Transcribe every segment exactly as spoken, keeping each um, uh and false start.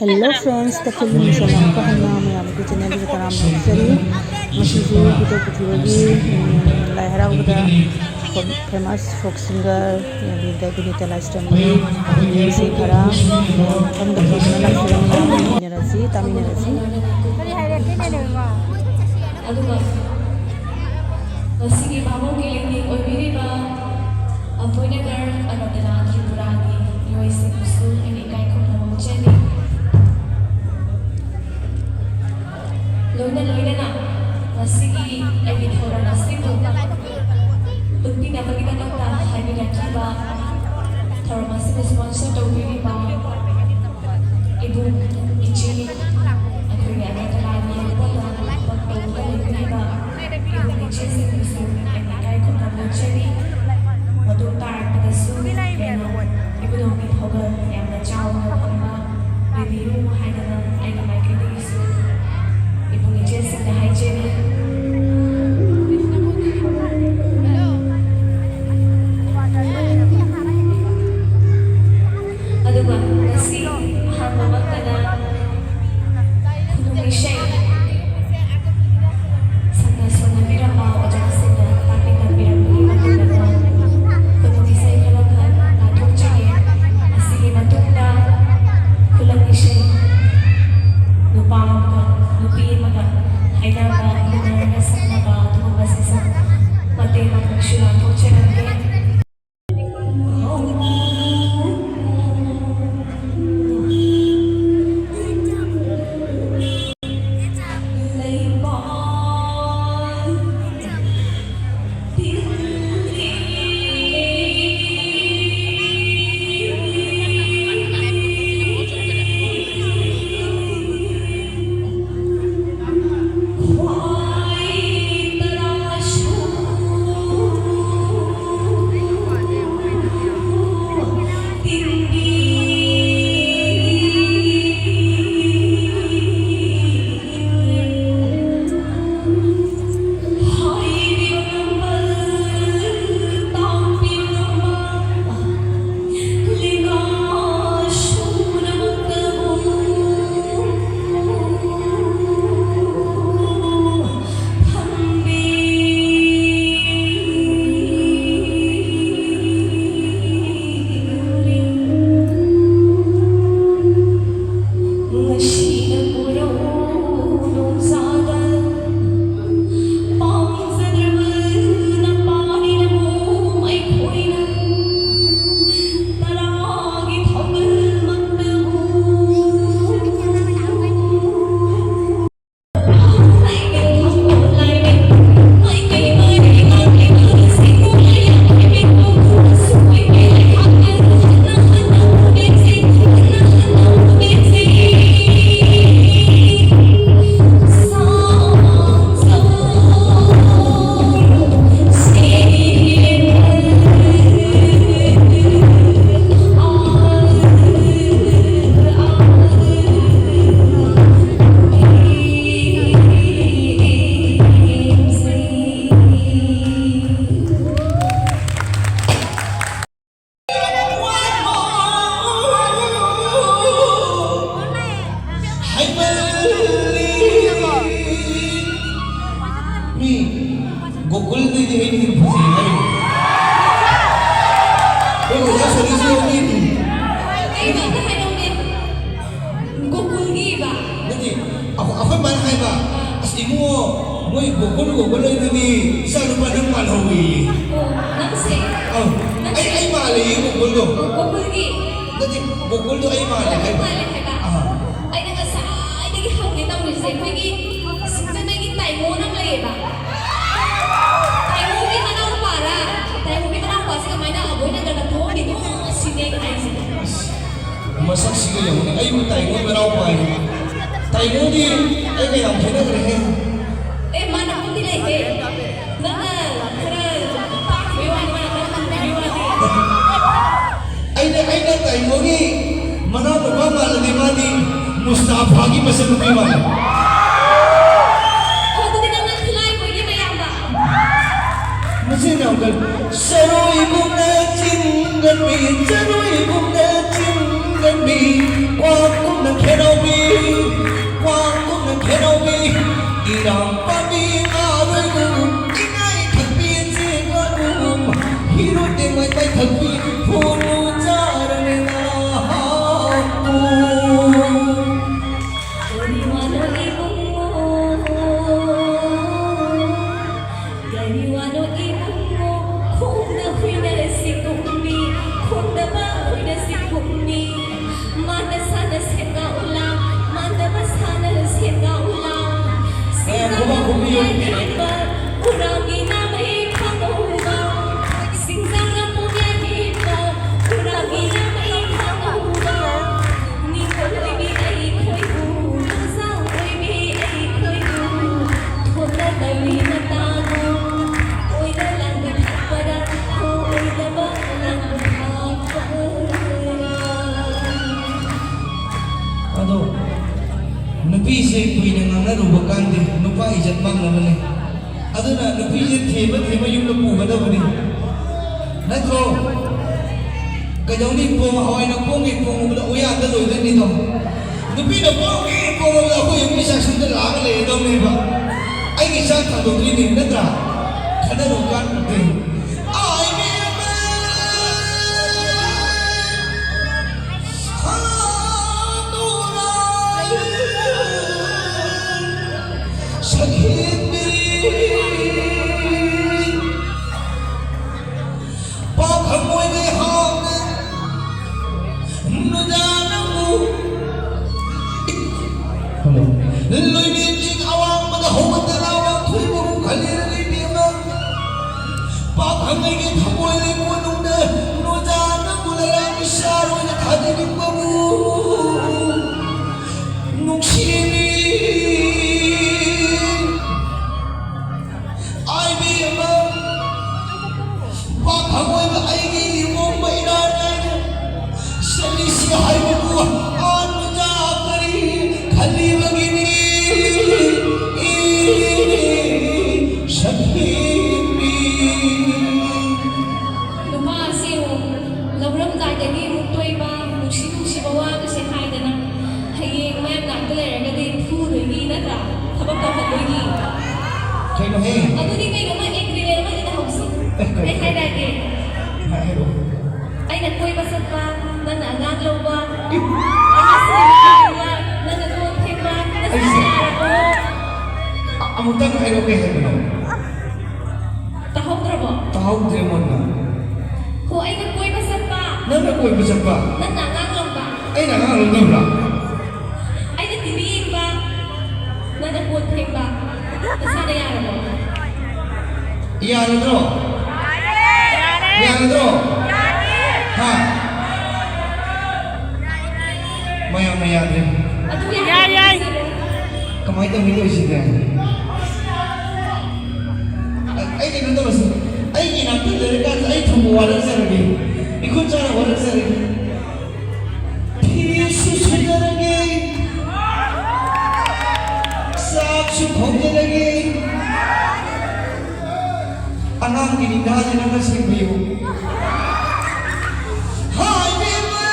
Hello friends, ꯇꯈꯦꯜ ꯃꯤꯡꯁꯦꯜ ꯑꯃꯨꯛꯀ ꯍꯟꯅ ꯃꯌꯥꯝꯒꯤ channelꯗ ꯇꯔꯥꯝꯅ ꯑꯣꯛꯆꯔꯤ꯫ ꯉꯁꯤꯁꯨ ꯏꯕꯨꯙꯧ ꯄꯨꯊꯤꯕꯒꯤ, ꯎꯝ, ꯂꯥꯏ ꯍꯔꯥꯎꯕꯗ famous folk singer Binita, Binita ꯂꯥꯏꯁ꯭ꯔꯝꯒꯤ ꯏꯁꯩ ꯈꯔ ꯃꯐꯝꯗ ꯄꯨꯗꯨꯅ ꯂꯥꯛꯆꯔꯝꯃꯤ꯫ ꯌꯦꯡꯃꯤꯟꯅꯔꯁꯤ, ꯇꯥꯃꯤꯟꯅꯔꯁꯤ꯫ ꯀꯔꯤ ꯍꯥꯏꯔꯛꯀꯦꯅꯦ ꯅꯪꯕꯣ? ꯑꯗꯨꯒ ꯉꯁꯤꯒꯤ ꯚꯥꯕꯣꯛꯀꯤ ꯂꯤꯛꯅꯤꯡ ꯑꯣꯏꯕꯤꯔꯤꯕ ꯑꯕꯣꯏꯅꯒꯔ ꯑꯒꯔꯇꯂꯥ ꯇ꯭ꯔꯤꯄꯨꯔꯥꯒꯤ ꯃꯤꯑꯣꯏꯁꯤꯡꯕꯨꯁꯨ ꯑꯩꯅ ꯏꯀꯥꯏ ꯈꯨꯝꯅꯕ ꯎꯠꯆꯔꯤ꯫ ꯂꯣꯏꯅ ꯂꯣꯏꯅꯅ ꯉꯁꯤꯒꯤ ꯑꯩꯒꯤ ꯊꯧꯔꯝ ꯑꯁꯤꯕꯨ ꯄꯨꯟꯕꯤꯅꯕꯒꯤꯗꯃꯛꯇ ꯍꯥꯏꯕꯤꯔꯛꯈꯤꯕ ꯊꯧꯔꯝ ꯑꯁꯤꯕꯨ sponsor ꯇꯧꯕꯤꯔꯤꯕ ꯏꯕꯨꯡ, ꯏꯆꯦ, ꯑꯩꯈꯣꯏꯒꯤ ꯑꯒꯔꯇꯂꯥꯒꯤ ꯍꯦꯠꯀ꯭ꯋꯥꯇꯔꯗ ꯊꯕꯛ ꯇꯧꯗꯨꯅ ꯂꯩꯕꯤꯔꯤꯕ ꯏꯕꯨꯡ ꯏꯆꯦꯁꯤꯡꯕꯨꯁꯨ ꯑꯩꯅ ꯏꯀꯥꯏ ꯈꯨꯝꯅꯕ ꯎꯠꯆꯔꯤ꯫ ꯃꯇꯨꯡ ꯇꯥꯔꯛꯄꯗꯁꯨ ꯍꯦꯟꯅ ꯏꯕꯨꯙꯧꯒꯤ ꯊꯧꯒꯜ ꯌꯥꯝꯅ ꯆꯥꯎꯅ ꯐꯪꯕ ꯄꯤꯕꯤꯌꯨ ꯍꯥꯏꯗꯅ ꯑꯩꯒꯤ ꯃꯥꯏꯀꯩꯗꯒꯤꯁꯨ ꯏꯕꯨꯡ ꯏꯆꯦꯁꯤꯡꯗ ꯍꯥꯏꯖꯔꯤ꯫ ꯑꯗꯨꯒ ꯉꯁꯤ ꯑꯍꯥꯟꯕꯃꯛꯇꯗ ꯈꯨꯅꯨꯡ ꯏꯁꯩ ꯁꯛꯅ ꯁꯣꯟꯅꯕꯤꯔꯝꯕ ꯑꯣꯖꯥꯁꯤꯡꯅ ꯇꯥꯛꯄꯤ ꯇꯝꯕꯤꯔꯝꯕꯒꯤ ꯃꯇꯨꯡ ꯏꯟꯅ ꯈꯨꯅꯨꯡ ꯏꯁꯩ ꯈꯔ ꯈꯔ ꯂꯥꯟꯊꯣꯛꯆꯒꯦ꯫ ꯑꯁꯤꯒꯤ ꯃꯇꯨꯡꯗ ꯈꯨꯂꯪ ꯏꯁꯩ ꯅꯨꯄꯥ ꯑꯃꯒ ꯅꯨꯄꯤ ꯑꯃꯒ ꯍꯥꯏꯅꯕ, ꯎꯅꯔꯒ ꯁꯛꯅꯕ ꯑꯗꯨꯒꯨꯝꯕ ꯁꯩꯁꯛ ꯃꯇꯦꯛ ꯑꯃꯈꯛꯁꯨ ꯂꯥꯟꯊꯣꯛꯆꯔꯝꯒꯦ꯫ ꯃꯣꯏ ꯒꯣꯀꯨꯜ, ꯒꯣꯀꯨꯜ ꯍꯣꯏꯗꯨꯗꯤ ꯏꯆꯥ ꯅꯨꯄꯥ ꯅꯪ ꯃꯥꯜꯍꯧꯋꯦꯌꯦ꯫ ꯑꯣ, ꯅꯪꯁꯦ? ꯑꯧ, ꯑꯩ, ꯅꯪꯁꯦ ꯑꯩ ꯃꯥꯜꯂꯦꯌꯦ ꯒꯣꯀꯨꯜꯗꯣ꯫ ꯒꯣꯀꯨꯜꯒꯤ? ꯅꯠꯇꯦ, ꯒꯣꯀꯨꯜꯗꯣ ꯑꯩ ꯃꯥꯜꯂꯦ ꯅꯪ ꯍꯥꯏꯕ꯫ ꯃꯥꯜꯂꯦ ꯍꯥꯏꯕ? ꯑꯥ꯫ ꯑꯩꯅ ꯉꯁꯥꯏꯗꯒꯤ ꯍꯪꯒꯦ ꯇꯧꯔꯤꯁꯦ, ꯑꯩꯈꯣꯏꯒꯤ ꯁꯤꯡꯖꯃꯩꯒꯤ ꯇꯥꯏꯉꯣꯟ ꯑꯃ ꯂꯩꯌꯦꯕ꯫ ꯇꯥꯏꯉꯣꯟꯒꯤ ꯃꯅꯥꯎꯄꯥꯔꯥ? ꯇꯥꯏꯉꯣꯟꯒꯤ ꯃꯅꯥꯎꯄꯥꯁꯦ ꯀꯃꯥꯏꯅ ꯑꯕꯣꯏꯅ ꯒꯅ ꯊꯣꯛꯑꯝꯃꯤꯅꯣ ꯁꯤꯅꯦ ꯑꯩꯅ ꯍꯥꯏꯁꯦ꯫ ꯑꯁ, ꯃꯁꯛꯁꯤꯒ ꯌꯦꯡꯉꯨꯅꯦ, ꯑꯩꯕꯨ ꯇꯥꯏꯉꯣꯟ ꯃꯅꯥꯎꯄꯥ ꯍꯥꯏꯅꯦ꯫ ꯇꯥꯏꯉꯣꯟꯗꯤ ꯑꯩꯒ ꯌꯥꯝ ꯈꯦꯠꯅꯈ꯭ꯔꯦꯍꯦ꯫ ꯑꯦ, ꯃꯥꯟꯅꯕꯕꯨꯗꯤ ꯂꯩꯍꯦ꯫ ꯅꯪꯅ ꯈꯔ ꯇꯥꯛꯈꯤꯕꯩ ꯋꯥꯅꯤ, ꯃꯥꯅ ꯈꯔ ꯇꯝꯕꯤꯕꯩ ꯋꯥꯅꯤ꯫ ꯑꯩꯅ, ꯑꯩꯅ ꯇꯥꯏꯉꯣꯟꯒꯤ ꯃꯅꯥꯎꯅꯨꯄꯥ ꯃꯥꯜꯂꯗꯤ ꯃꯥꯗꯤ ꯃꯨꯁꯇꯥꯐꯥꯒꯤ ꯃꯆꯟꯅꯨꯄꯤ ꯃꯥꯜꯂꯦ꯫ ꯑꯣ, ꯑꯗꯨꯗꯤ ꯅꯪꯅ ꯈꯨꯠꯂꯥꯏ ꯃꯣꯏꯒꯤ ꯃꯌꯥꯝꯕ꯫ ꯃꯆꯤꯟ ꯌꯥꯝ ꯀꯜꯂꯤ꯫ ꯆꯔꯣꯏꯒꯨꯝꯅ ꯆꯤꯟꯒꯟꯕꯤ, ꯆꯔꯣꯏꯒꯨꯝꯅ ꯆꯤꯟꯒꯟꯕꯤ, ꯀ꯭ꯋꯥꯛꯀꯨꯝꯅ ꯈꯦꯅꯧꯕꯤ, ꯀ꯭ꯋꯥꯛꯀꯨꯝꯅ ꯈꯦꯅꯧꯕꯤ, ꯏꯔꯥꯡ ꯄꯥꯝꯕꯤ ꯉꯥꯔꯣꯏꯒꯨꯝ, ꯏꯉꯥꯏ ꯊꯛꯄꯤ ꯆꯦꯡꯒꯨꯝ, ꯍꯤꯔꯨ ꯇꯦꯡꯃꯩ ꯄꯥꯏꯊꯛꯄꯤ, ꯐꯣꯟꯅꯨ ꯆꯥꯔꯅꯦ ꯅꯍꯥꯛꯄꯨ꯫ ꯀꯔꯤ ꯋꯥꯅꯣ ꯏꯕꯨꯡꯉꯣ? ꯀꯔꯤ ꯋꯥꯅꯣ ꯏꯕꯨꯡꯉꯣ? ꯈꯣꯡꯗ ꯍꯨꯏꯅ ꯁꯤꯒꯨꯝꯃꯤ, ꯈꯣꯡꯗꯕ ꯍꯨꯏꯅ ꯁꯤꯒꯨꯝꯃꯤ꯫ ꯃꯥꯟꯗ ꯁꯥꯅ ꯁꯦꯟꯒꯥꯎ ꯂꯥꯡ, ꯃꯥꯟꯗꯕ ꯁꯥꯅ ꯁꯦꯟꯒꯥꯎ ꯂꯥꯡ꯫ ꯑꯦ, ꯈꯨꯕꯥꯛ ꯈꯨꯕꯤꯌꯨ꯫ ꯁꯤꯡꯖꯥꯝ ꯎꯔꯥꯡꯒꯤ ꯅꯥꯃꯩ ꯈꯥꯡꯍꯧꯕ, ꯁꯤꯡꯖꯥꯝ ꯄꯨꯝꯌꯥꯏꯕꯤꯕ, ꯎꯔꯥꯡꯒꯤ ꯅꯥꯃꯩ ꯈꯥꯡꯍꯧꯕ꯫ ꯅꯤꯡꯊꯧ ꯑꯣꯏꯕꯤ ꯑꯩꯈꯣꯏꯕꯨ, ꯅꯨꯡꯖꯥꯎ ꯑꯣꯏꯕꯤ ꯑꯩꯈꯣꯏꯕꯨ, ꯊꯣꯠꯅ ꯇꯧꯔꯤ ꯃꯇꯥꯒꯨꯝ, ꯑꯣꯏꯗ ꯂꯥꯡꯕ ꯊꯛꯄꯗ ꯑꯣꯏꯗꯕ ꯂꯥꯡꯕ ꯊꯛꯄꯗ꯫ ꯑꯗꯣ ꯅꯨꯄꯤꯁꯦ ꯀꯨꯏꯅ ꯉꯥꯡꯅꯔꯨꯕ ꯀꯥꯟꯗꯦ, ꯅꯨꯄꯥ ꯏꯖꯠ ꯃꯥꯡꯅꯕꯅꯦ꯫ ꯑꯗꯨꯅ ꯅꯨꯄꯤꯁꯦ ꯊꯦꯝꯕ ꯊꯦꯝꯕ ꯌꯨꯝꯗ ꯄꯨꯒꯗꯕꯅꯤ, ꯅꯠꯇ꯭ꯔꯣ? ꯀꯩꯗꯧꯅꯤ? ꯄꯣꯡ ꯍꯋꯥꯏꯅ ꯄꯣꯡꯒꯦ ꯄꯣꯡꯉꯨꯕꯗ ꯎꯌꯥꯟꯗ ꯂꯣꯏꯗꯣꯏꯅꯤꯗꯣ꯫ ꯅꯨꯄꯤꯅ ꯄꯣꯡꯒꯦ ꯄꯣꯡꯉꯨꯕꯗ ꯑꯩꯈꯣꯏ ꯌꯨꯝꯒꯤ ꯆꯥꯛꯁꯪꯗ ꯂꯥꯛꯑꯒ ꯂꯩꯔꯗꯧꯅꯦꯕ꯫ ꯑꯩꯒꯤ ꯆꯥꯛ ꯊꯥꯡꯗꯣꯛꯇꯣꯏꯅꯦ, ꯅꯠꯇ꯭ꯔꯥ? ꯈꯟꯅꯔꯨ ꯀꯥꯟꯗꯦ꯫ ꯑꯥꯏ ꯕꯤ ꯑꯦꯝ ꯑꯦ ꯁꯛꯍꯦꯟꯕꯤ ꯅꯨꯗꯥ ꯅꯪꯕꯨ ꯍꯜꯂꯣ꯫ ꯂꯣꯏꯕꯦꯟ ꯆꯤꯡ ꯑꯋꯥꯡꯕꯗ ꯍꯧꯒꯠꯇꯅ ꯋꯥꯡꯊꯣꯏꯕꯕꯨ ꯈꯜꯂꯤꯔꯒ ꯏꯕꯦꯝꯃ꯫ ꯄꯥꯈꯪ ꯑꯩꯒꯤ ꯊꯃꯣꯏ ꯂꯩꯀꯣꯜꯅꯨꯡꯗ ꯅꯨꯗꯥ ꯅꯪꯕꯨ ꯂꯩꯔꯥꯡꯒꯤ ꯁꯥꯔ ꯑꯣꯏꯅ ꯊꯥꯗꯅꯤꯡꯕꯕꯨ ꯅꯨꯡꯁꯤꯕꯤ꯫ ꯑꯥꯏ ꯕꯤ ꯑꯦꯝ ꯑꯦꯜ ꯄꯥꯈꯪ ꯑꯣꯏꯕ ꯑꯩꯒꯤ ꯏꯃꯣꯝ ꯃꯩꯔꯥ ꯅꯥꯏꯅ ꯆꯠꯂꯤꯁꯤ ꯍꯥꯏꯕꯕꯨ ꯑꯥꯟꯕꯗ ꯀꯔꯤ ꯈꯜꯂꯤꯕꯒꯤꯅꯤ? ꯁꯛꯍꯦꯟꯕꯤ꯫ ꯅꯨꯄꯥ ꯑꯁꯤ ꯂꯧꯔꯝꯗꯥꯏꯗꯒꯤ ꯃꯨꯛꯇꯣꯏꯕ, ꯅꯨꯡꯁꯤ ꯅꯨꯡꯁꯤꯕ ꯋꯥꯒꯁꯦ ꯍꯥꯏꯗꯅ ꯍꯌꯦꯡ ꯃꯌꯥꯝ ꯉꯥꯛꯇ ꯂꯩꯔꯒꯗꯤ ꯐꯨꯗꯣꯏꯅꯤ ꯅꯠꯇ꯭ꯔꯥ? ꯊꯕꯛ ꯇꯧꯍꯟꯗꯣꯏꯅꯤ꯫ ꯀꯩꯅꯣꯍꯦ? ꯑꯗꯨꯗꯤ ꯀꯩꯅꯣꯝꯃ ꯑꯦꯒ꯭ꯔꯤꯃꯦꯟ ꯑꯃ ꯏꯅꯍꯧꯁꯤ꯫ ꯑꯦ, ꯀꯩ? ꯑꯩ ꯍꯥꯏꯔꯛꯑꯒꯦ꯫ ꯍꯥꯏ-, ꯍꯥꯏꯔꯛꯑꯣ꯫ ꯑꯩꯅ ꯀꯣꯏꯕ ꯆꯠꯄ, ꯅꯪꯅ ꯑꯉꯥꯡ ꯂꯧꯕ, ꯏ- ꯑꯩꯅ ꯁꯤꯅꯦꯃꯥ ꯌꯦꯡꯕ, ꯅꯪꯅ ꯀꯣꯟ ꯐꯦꯡꯕ, ꯅꯪꯅ ꯑꯩꯁꯦ ꯁꯤꯅꯦꯃꯥ ꯌꯦꯡꯕ꯫ ꯑ-, ꯑꯃꯨꯛꯇꯪ ꯍꯥꯏꯔꯛꯑꯣ, ꯀꯩ ꯍꯥꯏꯕꯅꯣ? ꯇꯥꯍꯧꯗ꯭ꯔꯕꯣ? ꯇꯥꯍꯧꯗ꯭ꯔꯦ ꯃꯨꯟꯅ꯫ ꯍꯣ, ꯑꯩꯅ ꯀꯣꯏꯕ ꯆꯠꯄ꯫ ꯅꯪꯅ ꯀꯣꯏꯕ ꯆꯠꯄ? ꯅꯪꯅ ꯑꯉꯥꯡ ꯂꯧꯕ꯫ ꯑꯩꯅ ꯑꯉꯥꯡ ꯂꯧꯅꯕ꯭ꯔꯥ? ꯑꯩꯅ ꯇꯤ ꯚꯤ ꯌꯦꯡꯕ꯫ ꯅꯪꯅ ꯀꯣꯟ ꯐꯦꯡꯕ꯫ ꯅꯁꯥꯅ ꯌꯥꯔꯕꯣ? ꯌꯥꯔꯗ꯭ꯔꯣ? ꯌꯥꯔꯗ꯭ꯔꯣ? ꯍꯥ? ꯃꯌꯥꯝꯅ ꯌꯥꯗ꯭ꯔꯦ꯫ ꯑꯗꯨ ꯌꯥꯏ, ꯌꯥꯏ꯫ ꯀꯃꯥꯏꯅ ꯇꯧꯅꯤ ꯇꯧꯔꯤꯁꯤꯗꯤ? ꯑꯩ ꯀꯩꯅꯣ ꯇꯧꯔꯁꯤ, ꯑꯩꯒꯤ ꯏꯅꯥꯛꯇ ꯂꯩꯔꯀꯥꯟꯗ ꯑꯩ ꯊꯝꯕ ꯋꯥꯔꯛꯆꯔꯒꯦ, ꯏꯈꯨꯠ ꯆꯥꯅ ꯋꯥꯔꯛꯆꯔꯒꯦ꯫ ꯐꯤꯁꯨ ꯁꯨꯖꯔꯒꯦ, ꯆꯥꯛꯁꯨ ꯊꯣꯡꯖꯔꯒꯦ, ꯑꯉꯥꯡꯒꯤ ꯅꯤꯡꯊꯥꯁꯦ ꯅꯪꯅ ꯁꯦꯡꯕꯤꯌꯨ꯫ ꯍꯥꯏꯕꯤꯕ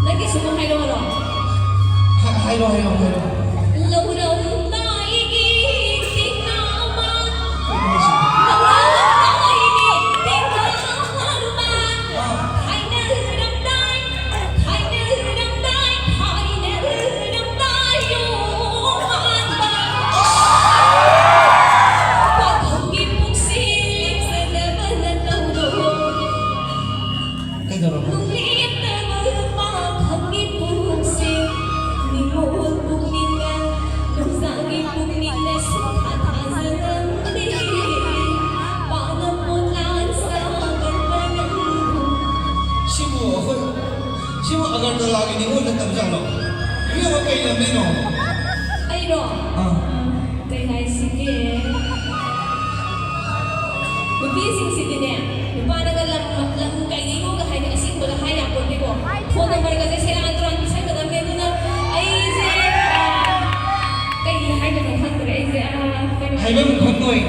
ꯅꯪꯒꯤꯁꯨ ꯑꯗꯨꯝ ꯍꯥꯏꯔꯛꯑꯣꯔꯣ? ꯍꯥꯏꯔꯣ, ꯍꯥꯏꯔꯣ, ꯍꯥꯏꯔꯣ꯫ ꯂꯧꯔꯝꯗꯥꯏꯒꯤ ꯇꯤꯡꯅ ꯑꯃ, ꯂꯧꯔꯝꯗꯥꯏꯒꯤ ꯇꯤꯡꯅ ꯑꯃ꯫ ꯑꯥ꯫ ꯍꯥꯏꯅꯔꯝꯗꯥꯏ, ꯍꯥꯏꯅꯔꯝꯗꯥꯏ, ꯍꯥꯏꯅꯔꯝꯗꯥꯏ ꯌꯣꯡ ꯃꯥꯟꯕ꯫ ꯄꯥꯈꯪꯒꯤ ꯄꯨꯛꯁꯤ ꯂꯦꯞꯆꯗꯕ ꯅꯇꯧꯗꯣ꯫ ꯀꯩꯗꯧꯔꯕ? ꯅꯨꯡꯂꯦꯞꯇꯕ ꯄꯥꯈꯪꯒꯤ ꯄꯨꯛꯁꯤ, ꯅꯤꯉꯣꯜ ꯄꯨꯛꯅꯤꯡꯅ, ꯅꯨꯡꯖꯥꯒꯤ ꯄꯨꯛꯅꯤꯡꯅ ꯁꯨꯡꯊꯥ ꯊꯥꯖꯔꯝꯗꯦ꯫ ꯄꯥꯅ ꯄꯣꯂꯥꯟ ꯁꯥꯒꯟꯕ ꯅꯪꯕꯨ꯫ ꯁꯤꯕꯨ ꯑꯩꯈꯣꯏ, ꯁꯤꯕꯨ ꯑꯒꯔꯇꯂꯥꯒꯤ ꯅꯤꯉꯣꯜ ꯅꯠꯇꯕꯖꯥꯠꯂꯣ? ꯏꯕꯦꯝꯃ, ꯀꯩ ꯂꯝꯗꯩꯅꯣ? ꯑꯩꯔꯣ? ꯑꯥ꯫ ꯀꯩ ꯍꯥꯏꯁꯤꯒꯦ? ꯅꯨꯄꯤꯁꯤꯡꯁꯤꯗꯤꯅꯦ, ꯅꯨꯄꯥꯅꯒ ꯂꯝ, ꯂꯝ ꯀꯩꯗꯩꯅꯣꯒ ꯍꯥꯏꯗꯤ ꯑꯁꯦꯡꯕꯒ ꯍꯥꯏ ꯌꯥꯄꯣꯠꯇꯦꯀꯣ꯫ ꯐꯣꯟ ꯅꯝꯕꯔꯒꯁꯦ ꯁꯦꯔꯥꯟ ꯇꯨꯔꯥꯟ ꯄꯤꯁꯟꯒꯗꯕꯅꯦ꯫ ꯑꯗꯨꯅ ꯑꯩꯁꯦ, ꯑ, ꯀꯩ ꯍꯥꯏꯗꯣꯏꯅꯣ ꯈꯪꯗ꯭ꯔꯦ꯫ ꯑꯩꯁꯦ, ꯑ, ꯀꯩꯅꯣ ꯍꯥꯏꯐꯝ ꯈꯪꯉꯣꯏ꯫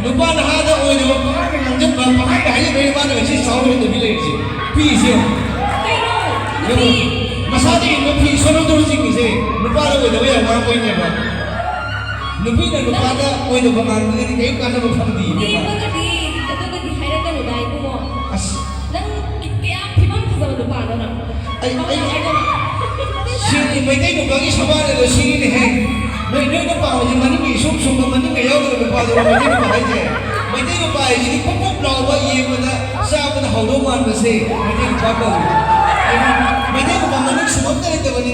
ꯅꯨꯄꯥ ꯅꯍꯥꯗ ꯑꯣꯏꯗꯕ ꯄꯉꯥꯡꯗ ꯉꯥꯡꯁꯤꯟꯕ, ꯄꯪꯍꯥꯏꯗ ꯍꯥꯏꯖꯤꯟꯕ ꯅꯨꯄꯥꯅ ꯉꯁꯤ ꯆꯥꯎꯔ ꯍꯦꯟꯗꯕꯤ ꯂꯩꯔꯤꯁꯦ꯫ ꯄꯤꯁꯦ ꯌꯦꯡꯉꯣ꯫ ꯀꯩꯅꯣ? ꯌꯦꯡꯉꯣ꯫ ꯅꯨꯄꯤ ꯃꯁꯥꯗ ꯏꯟꯕ ꯐꯤ ꯁꯣꯔꯣ ꯁꯣꯔꯣ ꯆꯤꯡꯉꯤꯁꯦ ꯅꯨꯄꯥꯗ ꯑꯣꯏꯗꯕ ꯌꯥꯝ ꯉꯥꯡꯕꯩꯅꯦꯕ꯫ ꯅꯨꯄꯤꯅ ꯅꯨꯄꯥꯗ ꯑꯣꯏꯗꯕ ꯉꯥꯡꯕꯗꯨꯗꯤ ꯀꯔꯤꯝ ꯀꯥꯟꯅꯕ ꯐꯪꯗꯦ, ꯏꯕꯦꯝꯃ꯫ ꯏꯕꯒꯗꯤ, ꯑꯗꯨꯒꯗꯤ ꯍꯥꯏꯔꯛꯀꯅꯨꯗ ꯏꯕꯨꯡꯉꯣ꯫ ꯑꯁ꯫ ꯅꯪ ꯀꯌꯥꯝ ꯐꯤꯕꯝ ꯐꯖꯕ ꯅꯨꯄꯥꯅꯣ ꯅꯪ? ꯑꯩ, ꯑꯩ, ꯀꯃꯥꯏꯅ ꯍꯥꯏꯗꯣꯏꯅꯣ? ꯁꯤꯅꯤ ꯃꯩꯇꯩ ꯅꯨꯄꯥꯒꯤ ꯁꯕꯥꯟ ꯑꯗꯣ ꯁꯤꯅꯤꯅꯦꯍꯦ꯫ ꯅꯣꯏ, ꯅꯣꯏꯅ ꯄꯥꯝꯃꯤꯁꯦ ꯃꯅꯤꯡꯒꯤ ꯏꯁꯨꯝ ꯁꯨꯝꯕ, ꯃꯅꯤꯡꯒ ꯌꯥꯎꯗꯕ ꯅꯨꯄꯥꯗꯨꯔꯣ ꯃꯩꯇꯩ ꯅꯨꯄꯥ ꯍꯥꯏꯁꯦ? ꯃꯩꯇꯩ ꯅꯨꯄꯥ ꯍꯥꯏꯁꯤꯗꯤ ꯄꯨꯞ ꯄꯨꯞ ꯂꯥꯎꯕ, ꯌꯦꯡꯕꯗ ꯆꯥꯕꯗ ꯍꯥꯎꯗꯧ ꯃꯥꯟꯕꯁꯦ ꯃꯩꯇꯩ ꯅꯨꯄꯥ ꯀꯧꯏ꯫ ꯍꯥꯏꯗꯤ ꯃꯩꯇꯩ ꯅꯨꯄꯥ ꯃꯅꯤꯡ ꯁꯨꯝ ꯑꯝꯇ ꯂꯩꯇꯕꯅꯤ꯫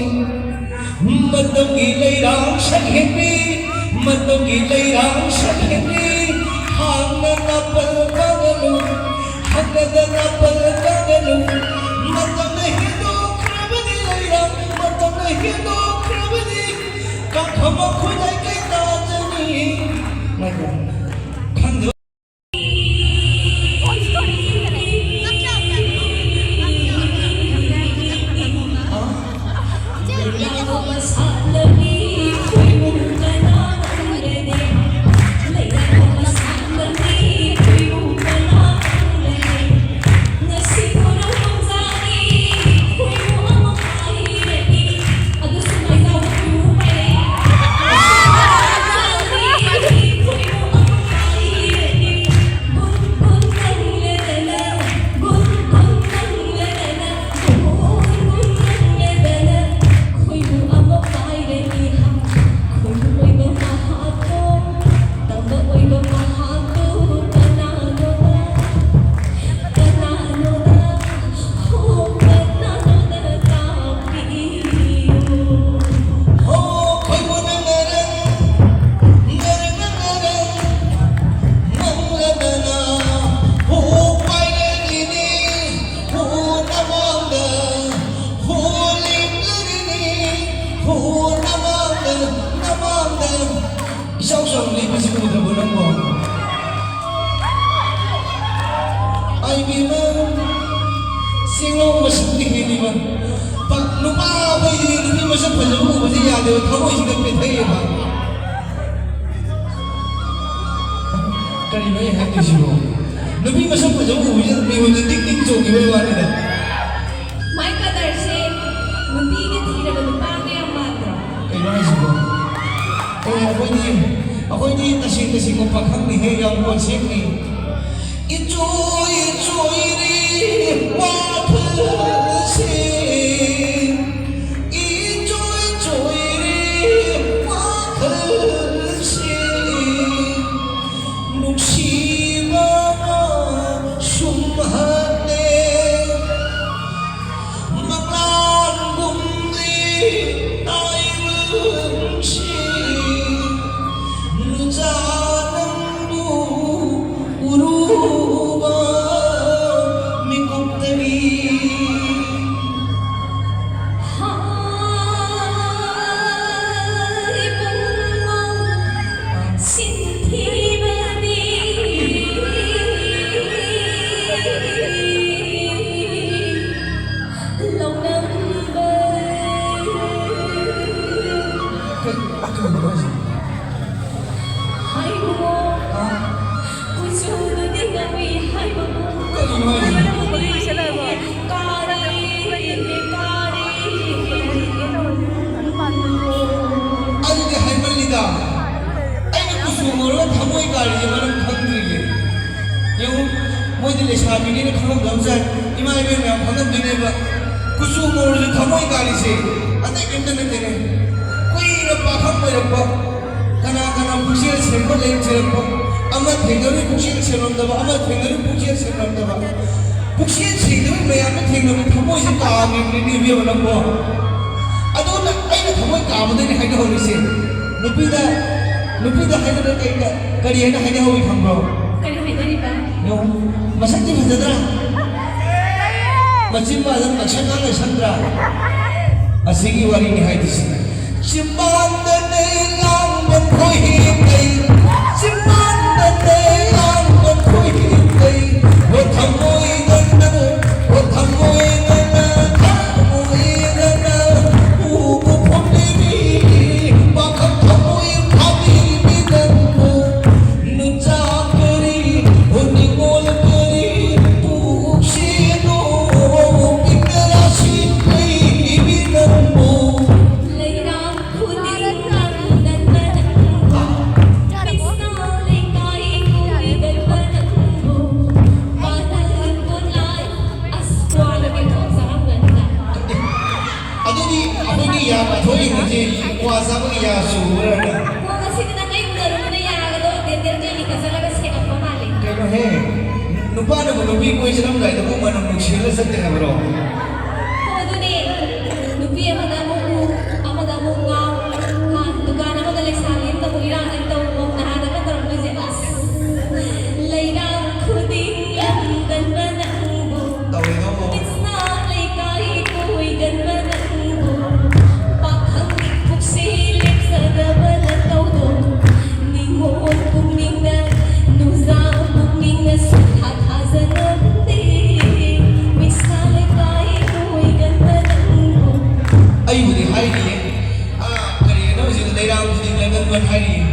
ꯃꯇꯝꯒꯤ ꯂꯩꯔꯥꯡ ꯁꯛꯍꯦꯟꯕꯤ, ꯃꯇꯝꯒꯤ ꯂꯩꯔꯥꯡ ꯁꯛꯍꯦꯟꯕꯤ, ꯍꯥꯟꯅ ꯅꯥꯄꯜ ꯀꯥꯒꯅꯨ, ꯍꯟꯅꯗ ꯅꯥꯄꯜ ꯀꯥꯒꯅꯨ꯫ ꯃꯇꯝꯅ ꯍꯦꯟꯗꯣꯛꯈ꯭ꯔꯕꯗꯤ ꯂꯩꯔꯥꯡ, ꯃꯇꯝꯅ ꯍꯦꯟꯗꯣꯛꯈ꯭ꯔꯕꯗꯤ ꯀꯥꯡꯈ ꯃꯈꯣꯏꯗ ꯀꯩ ꯇꯥꯖꯅꯤ? ꯉꯥꯏꯈꯣ꯫ ꯈꯪꯗꯕ ꯅꯃꯥꯡꯗ ꯏꯆꯥꯎ ꯆꯥꯎꯅ ꯂꯦꯞꯄꯁꯤ ꯎꯗ꯭ꯔꯕꯣ ꯅꯪꯕꯣ? ꯑꯩ ꯏꯕꯦꯝꯃ, ꯆꯦꯡꯂꯧ ꯃꯁꯛꯅ ꯍꯦꯜꯂꯤꯕ꯫ ꯄ-, ꯅꯨꯄꯥ ꯑꯩꯈꯣꯏꯗꯤ ꯅꯨꯄꯤ ꯃꯁꯛ ꯐꯖꯕ ꯎꯕꯁꯦ ꯌꯥꯗꯦꯕ, ꯊꯃꯣꯏꯁꯤꯗ ꯄꯦꯊꯩꯌꯦꯕ꯫ ꯀꯔꯤꯅꯣ ꯑꯩ ꯍꯥꯏꯗꯣꯏꯁꯤꯕꯣ? ꯅꯨꯄꯤ ꯃꯁꯛ ꯐꯖꯕ ꯎꯕꯁꯤꯗ ꯃꯤꯉꯣꯟꯗ ꯇꯤꯡ ꯇꯤꯡ ꯆꯣꯡꯈꯤꯕꯩ ꯋꯥꯅꯤꯗ꯫ ꯃꯥꯏ ꯀꯗꯔꯁꯦ ꯅꯨꯄꯤꯒ ꯊꯤꯔꯕ ꯅꯨꯄꯥꯒ ꯌꯥꯝ ꯃꯥꯟꯗ꯭ꯔꯣ? ꯀꯩꯅꯣ ꯍꯥꯏꯁꯤꯕꯣ? ꯑꯦ, ꯑꯩꯈꯣꯏꯗꯤ, ꯑꯩꯈꯣꯏꯗꯤ ꯇꯁꯦꯡ ꯇꯁꯦꯡꯕ ꯄꯥꯈꯪꯅꯤꯍꯦ, ꯌꯥꯝ ꯀꯣꯟꯁꯦꯡꯅꯤ꯫ ꯏꯆꯣꯏ ꯆꯣꯏꯔꯤ ꯋꯥꯈꯜꯁꯦ, ꯏꯆꯣꯏ ꯆꯣꯏꯔꯤ ꯋꯥꯈꯜꯁꯦ, ꯅꯨꯡꯁꯤꯕꯅ ꯁꯨꯝꯍꯠꯂꯦ꯫ ꯃꯪꯂꯥꯟꯒꯨꯝꯂꯤ ꯇꯥꯏꯕꯪꯁꯤ, ꯅꯨꯆꯥ ꯅꯪꯕꯨ ꯎꯔꯨꯕ ꯃꯤꯀꯨꯞꯇꯒꯤ꯫ ꯍꯥꯏꯕꯨꯡꯉꯣ ꯁꯤꯟꯊꯤꯕꯗꯤ ꯂꯧꯅꯝꯕꯩ꯫ ꯀꯩ-, ꯀꯩꯅꯣ ꯍꯥꯏꯁꯦ? ꯍꯥꯏꯕꯨꯡꯉꯣ꯫ ꯑꯥ꯫ ꯀꯨꯆꯨꯗꯨꯗꯤ ꯉꯝꯃꯤ ꯍꯥꯏꯕꯨꯡꯉꯣ꯫ ꯀꯩꯅꯣ ꯍꯥꯏꯁꯦ? ꯑꯗꯨꯗꯤ ꯍꯥꯏꯃꯜꯂꯤꯗ꯫ ꯑꯩꯅ ꯀꯨꯆꯨ ꯃꯨꯔꯒ ꯊꯃꯣꯏ ꯀꯥꯔꯤꯁꯦ ꯃꯔꯝ ꯈꯪꯗ꯭ꯔꯤꯅꯦ꯫ ꯌꯦꯡꯉꯨ, ꯃꯣꯏꯗꯤ ꯂꯩꯁꯥꯕꯤꯅꯤꯅ ꯈꯪꯉꯝꯗꯕ ꯖꯥꯠ꯫ ꯏꯃꯥ ꯏꯕꯦꯟ ꯃꯌꯥꯝ ꯈꯪꯉꯝꯗꯣꯏꯅꯦꯕ꯫ ꯀꯨꯆꯨ ꯃꯨꯔꯁꯨ ꯊꯃꯣꯏ ꯀꯥꯔꯤꯁꯦ ꯑꯇꯩ ꯀꯩꯝꯇ ꯅꯠꯇꯦꯅꯦ꯫ ꯀꯨꯏꯅ ꯄꯥꯈꯪ ꯑꯣꯏꯔꯛꯄ, ꯀꯅꯥ ꯀꯅꯥ ꯄꯨꯛꯆꯦꯜ ꯁꯦꯡꯕ ꯂꯩꯇ꯭ꯔꯦꯀꯣ? ꯑꯃ ꯊꯦꯡꯅꯔꯨꯏ ꯄꯨꯛꯆꯦꯜ ꯁꯦꯡꯂꯝꯗꯕ, ꯑꯃ ꯊꯦꯡꯅꯔꯨꯏ ꯄꯨꯛꯆꯦꯜ ꯁꯦꯡꯂꯝꯗꯕ꯫ ꯄꯨꯛꯆꯦꯜ ꯁꯦꯡꯗꯕ ꯃꯌꯥꯝꯅ ꯊꯦꯡꯅꯕ ꯊꯃꯣꯏꯁꯦ ꯀꯥꯈꯤꯕꯅꯤꯅꯦ ꯏꯕꯦꯝꯃ ꯅꯪꯕꯣ꯫ ꯑꯗꯨꯅ ꯑꯩꯅ ꯊꯃꯣꯏ ꯀꯥꯕꯗꯩꯅꯦ ꯍꯥꯏꯅꯍꯧꯔꯤꯁꯦ꯫ ꯅꯨꯄꯤꯗ, ꯅꯨꯄꯤꯗ ꯍꯥꯏꯅꯕ ꯀꯩ-, ꯀꯔꯤ ꯍꯥꯏꯅ ꯍꯥꯏꯅꯍꯧꯏ ꯈꯪꯕ꯭ꯔꯣ? ꯀꯔꯤ ꯍꯥꯏꯅꯔꯤꯕ? ꯌꯦꯡꯉꯨ, ꯃꯁꯛꯇꯤ ꯐꯖꯗ꯭ꯔꯥ? ꯃꯆꯤꯟ ꯃꯥꯟꯗꯅ ꯉꯛꯁꯪ ꯉꯥꯡ ꯂꯩꯁꯟꯗ꯭ꯔꯥ? ꯑꯁꯤꯒꯤ ꯋꯥꯔꯤꯅꯤ ꯍꯥꯏꯗꯣꯏꯁꯦ꯫ ꯆꯤꯝꯕꯥꯟꯗ ꯑꯩꯒꯤꯁꯦ ꯀ꯭ꯋꯥ ꯆꯥꯕꯒꯤ ꯌꯥ ꯆꯨꯕ꯭ꯔꯥ? ꯈꯣꯡ ꯑꯁꯤ ꯈꯤꯇꯪ ꯑꯩ ꯎꯅꯔꯨꯕꯅ ꯌꯥꯒꯗꯣ dental clinicꯇ ꯆꯠꯂꯒ ꯁꯦꯡꯉꯛꯄ ꯃꯥꯜꯂꯦ꯫ ꯀꯩꯅꯣꯍꯦ, ꯅꯨꯄꯥꯅꯕꯨ ꯅꯨꯄꯤ ꯀꯣꯏꯁꯤꯜꯂꯝꯗꯥꯏꯗꯕꯨ ꯃꯅꯝ ꯅꯨꯡꯁꯤꯔꯒ ꯆꯠꯇꯦ ꯍꯥꯏꯕ꯭ꯔꯣ? ꯍꯣ, ꯑꯗꯨꯅꯦ꯫ ꯅꯨꯄꯤ ꯑꯃꯗ ꯑꯃꯨꯛ ꯎ, ꯑꯃꯗ ꯑꯃꯨꯛ ꯉꯥꯎ, ꯍꯥ, ꯗꯨꯀꯥꯟ ꯑꯃꯗ ꯂꯩꯁꯥꯕꯤ ꯑꯃꯗ ꯑꯃꯨꯛ ꯏꯔꯥꯡ ꯑꯅꯤ ꯇꯧ, ꯃꯧ ꯅꯍꯥꯗꯒ ꯇꯧꯔꯝꯕꯁꯦ, ꯑꯁ꯫ ꯂꯩꯔꯥꯡ ꯈꯨꯗꯤꯡ ꯂꯝꯗꯝꯕ ꯅꯪꯕꯨ꯫ ꯇꯧꯔꯦꯗꯣ ꯑꯃꯨꯛ꯫ ꯃꯤꯠꯁꯅꯥ ꯂꯩꯀꯥꯏ ꯀꯣꯏꯒꯟꯕ ꯅꯪꯕꯨ꯫ ꯄꯥꯈꯪꯒꯤ ꯄꯨꯛꯁꯤ ꯂꯦꯞꯆꯗꯕ ꯅꯇꯧꯗꯣ꯫ ꯅꯤꯉꯣꯜ ꯄꯨꯛꯅꯤꯡꯗ ꯅꯨꯡꯖꯥ ꯄꯨꯛꯅꯤꯡꯅ ꯁꯨꯛꯊꯥ ꯊꯥꯖꯅꯕꯅꯤ꯫ ꯃꯤꯠꯁꯅꯥ ꯂꯩꯀꯥꯏ ꯀꯣꯏꯒꯟꯕ ꯅꯪꯕꯨ꯫ ꯑꯩꯕꯨꯗꯤ ꯍꯥꯏꯔꯤꯌꯦ꯫ ꯑꯥ, ꯀꯔꯤ ꯍꯥꯏꯅꯣ ꯍꯧꯖꯤꯛ ꯂꯩꯔꯥꯡ ꯈꯨꯗꯤꯡ ꯂꯩꯒꯟꯕ ꯍꯥꯏꯔꯤꯌꯦ꯫